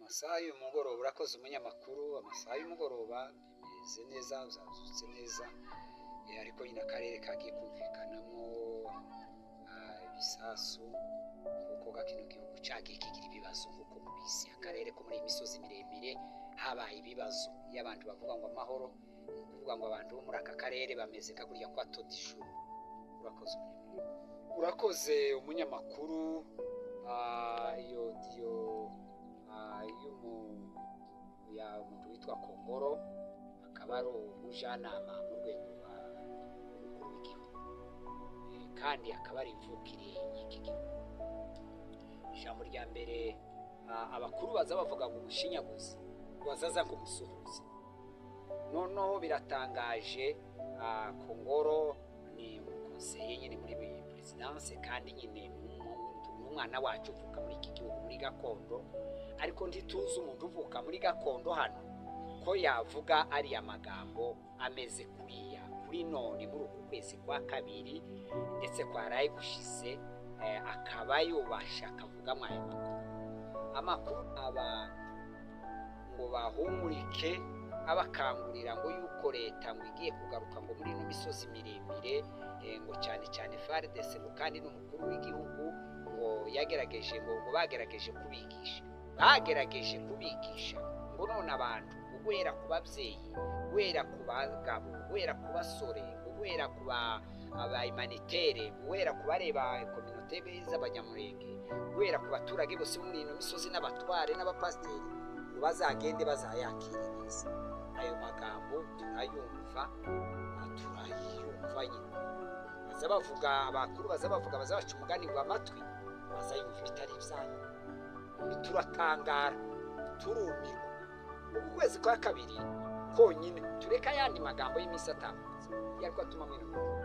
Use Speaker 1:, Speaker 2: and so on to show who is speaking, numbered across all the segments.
Speaker 1: Amasaha y'umugoroba, urakoze umunyamakuru. Amasaha y'umugoroba bimeze neza, uzazutse neza. Ariko nyine akarere kagiye kumvikanamo ibisasu, kuko kino gihugu cagiye kigira ibibazo nk'uko mubizi. Akarere ko muri iyi misozi miremire habaye ibibazo. Iyo abantu bavuga ngo amahoro, ni ukuvuga ngo abantu bo muri aka karere bameze nka kurya kwa Todijuru. Urakoze umunyamakuru. Urakoze umunyamakuru. Iyo diyo ya umuntu witwa Kongoro, akaba ari umujyanama mu rwego rwa umukuru w'igihugu, kandi akaba ari imvukire y'iki gihugu. Ijambo rya mbere, abakuru baza bavuga ngo umushinyaguzi wazaza kumusuhuza. Noneho biratangaje, Kongoro ni umu conseiller nyine muri présidence, kandi nyine ni umwana wacu uvuka muri iki gihugu, muri gakondo. Ariko ntituzi umuntu uvuka muri gakondo hano ko yavuga ariya magambo ameze kuriya kuri none muri uku kwezi kwa kabiri ndetse kwaraye gushize, akaba yubasha akavugamo aya makuru. Amakuru abantu ngo bahumurike, abakangurira ngo yuko leta ngo igiye kugaruka ngo muri ino misozi miremire, ngo cyane cyane FARDC, ngo kandi n'umukuru w'igihugu ngo yagerageje, ngo bagerageje kubigisha, bagerageje kubigisha, ngo none abantu guhera ku babyeyi, guhera ku bagabo, guhera ku basore, guhera ku ba humanitaire, guhera ku bareba communauté z'Abanyamurenge, guhera ku baturage bose bo muri ino misozi, n'abatware n'abapasiteri, ngo bazagende bazayakire neza. Ayo magambo turayumva, turayumva nyine. Baza bavuga, abakuru baza bavuga, baza baca umugani ngo amatwi bazayumva ibitari ibyanyu. Turatangara, turumirwa. Uku kwezi kwa kabiri konyine, tureka ayandi magambo y'iminsi atambutse yariko atuma mwene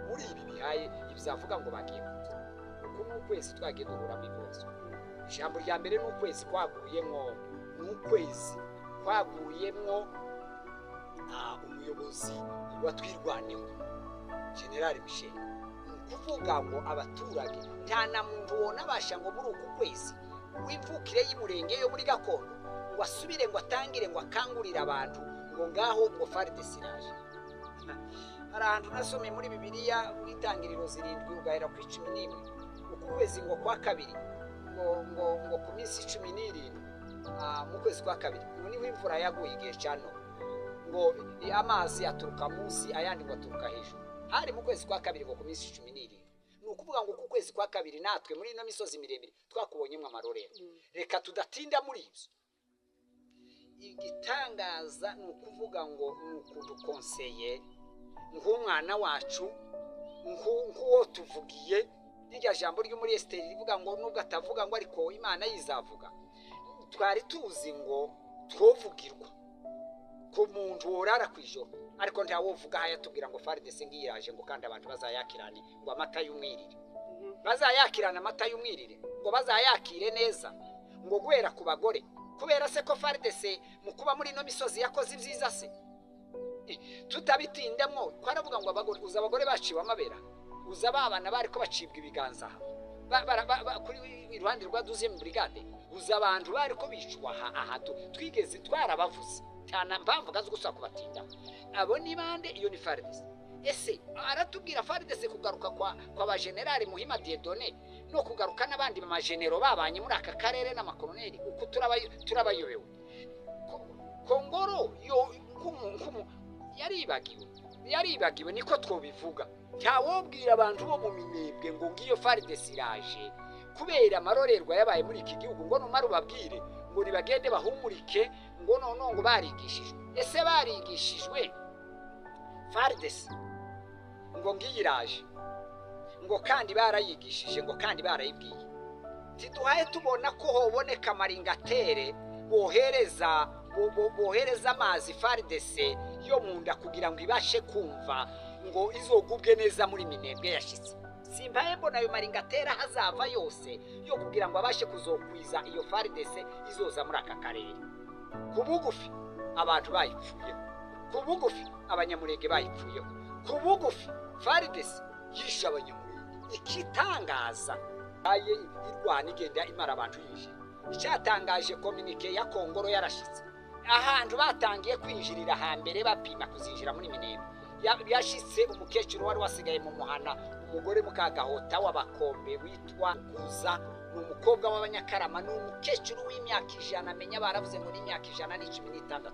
Speaker 1: muri ibi bihaye ibyavuga ngo bagiye kuza. Uku ni ukwezi twagiye duhuramo ibibazo. Ijambo rya mbere ni ukwezi kwaguyemwo, ni ukwezi kwaguyemwo umuyobozi wa Twirwaneho, Général Michel. Ni ukuvuga ngo abaturage nta na muntu wonabasha ngo muri uku kwezi w'imvukire y'Umurenge yo muri gakondo ngo asubire, ngo atangire, ngo akangurire abantu ngo ngaho ngo FARDC iraje. Hari ahantu nasomye muri Bibiliya mu Itangiriro 7, ugahera ku 11. Uku kwezi ngo kwa kabiri, ngo ku minsi 17 mu kwezi kwa kabiri, ngo niho imvura yaguye igihe cya none, ngo amazi aturuka munsi, ayandi ngo aturuka hejuru. Hari mu kwezi kwa kabiri, ngo ku minsi 17. Ni ukuvuga ngo ku kwezi kwa kabiri natwe muri ino misozi miremire twakubonyemo amarorero. Reka tudatinda muri ibyo. Igitangaza ni ukuvuga ngo ni ukuntu conseiller nk'umwana wacu, nk'uwo tuvugiye rirya jambo ryo muri Esiteri rivuga ngo nubwo atavuga ngo ariko Imana yizavuga. Twari tuzi ngo twovugirwa ku muntu worara ku ijoro, ariko ntawovuga aho yatubwira ngo FARDC ngiyiraje, ngo kandi abantu bazayakirane ngo amata y'umwirire, bazayakirane amata y'umwirire, ngo bazayakire neza, ngo guhera ku bagore. Kubera se ko FARDC mu kuba muri ino misozi yakoze ibyiza se? Tutabitindamo, twaravuga ngo abagore, uza abagore baciwe amabera, uza babana bari ko bacibwa ibiganza aha kuri iruhande rwa 12e brigade, uza abantu bari ko bicwa aha. Aha twigeze twarabavuze cyane, mpamvu gazo gusa kubatinda. Abo ni bande? Iyo ni FARDC. Ese aratubwira FARDC kugaruka kwa ba Général Muhima Dieudonné no kugaruka n'abandi majenero babanye muri aka karere n'amakoloneli, uko turabayobewe. Kongoro yo nkumu yaribagiwe, yaribagiwe, niko twobivuga. Ntawobwira abantu bo mu Minembwe ngo ngiyo FARDC iraje kubera amarorerwa yabaye muri iki gihugu, ngo numara ubabwire ngo nibagende bahumurike, ngo none ngo barigishijwe. Ese barigishijwe FARDC ngo ngiyo iraje, ngo kandi barayigishije, ngo kandi barayibwiye? Tiduhaye tubona ko hoboneka amaringatere bohereza amazi FARDC yo mu nda kugira ngo ibashe kumva, ngo izogubwe neza muri Minembwe yashitse. Simbaye mbona ayo maringatera hazava yose yo kugira ngo abashe kuzokwiza iyo FARDC izoza muri aka karere. Ku bugufi abantu bayipfuyeho, ku bugufi Abanyamurenge bayipfuyeho, ku bugufi FARDC yishe Abanyamurenge. Ikitangaza aye irwana igenda imara abantu yishe. Icyatangaje, communiqué ya Kongoro yarashitse ahantu batangiye kwinjirira hambere, bapima kuzinjira muri Minembwe. Yashitse umukecuru wari wasigaye mu muhana, umugore Mukagahota w'Abakombe witwa Kuza, ni umukobwa w'Abanyakarama, ni umukecuru w'imyaka 100. Amenya baravuze ngo ni imyaka 116.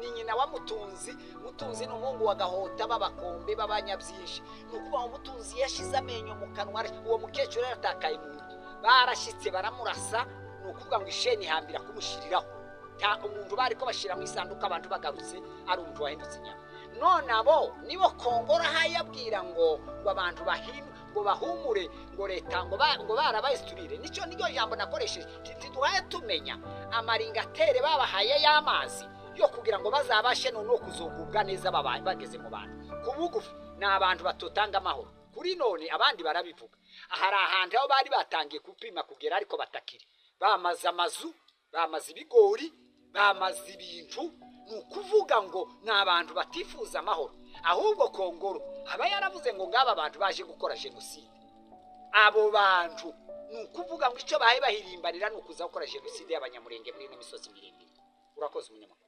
Speaker 1: Ni nyina wa Mutunzi. Mutunzi ni umuhungu wa Gahota b'Abakombe b'abanyabyinshi. Ni ukuvuga ngo Mutunzi yashize amenyo mu kanwa, uwo mukecuru yaratakaye mu nda. Barashyitse baramurasa, ni ukuvuga ngo isheni ihambira kumushyiriraho. Ta umuntu bari ko bashyira mu isanduku, abantu bagarutse ari umuntu wahindutse inyama. None abo nibo Kongora hayabwira ngo abantu bahim ngo bahumure, ngo leta ngo barabayisiturire. Nicyo niryo jambo nakoresheje. Ntiduhaye tumenya amaringatere babahaye y'amazi yo kugira ngo bazabashe noneho kuzugubwa neza bageze mu bantu. Ku bugufi ni abantu batotanga amahoro kuri none. Abandi barabivuga, hari ahantu aho bari batangiye kupima kugera ariko batakiri, bamaze amazu, bamaze ibigori, bamaze ibintu. Ni ukuvuga ngo ni abantu batifuza amahoro. Ahubwo Kongoro aba yaravuze ngo ngaba abantu baje gukora jenoside. Abo bantu, ni ukuvuga ngo icyo bahe bahirimbanira ni ukuza gukora jenoside y'Abanyamurenge muri ino misozi miremire. Urakoze, umunyamakuru.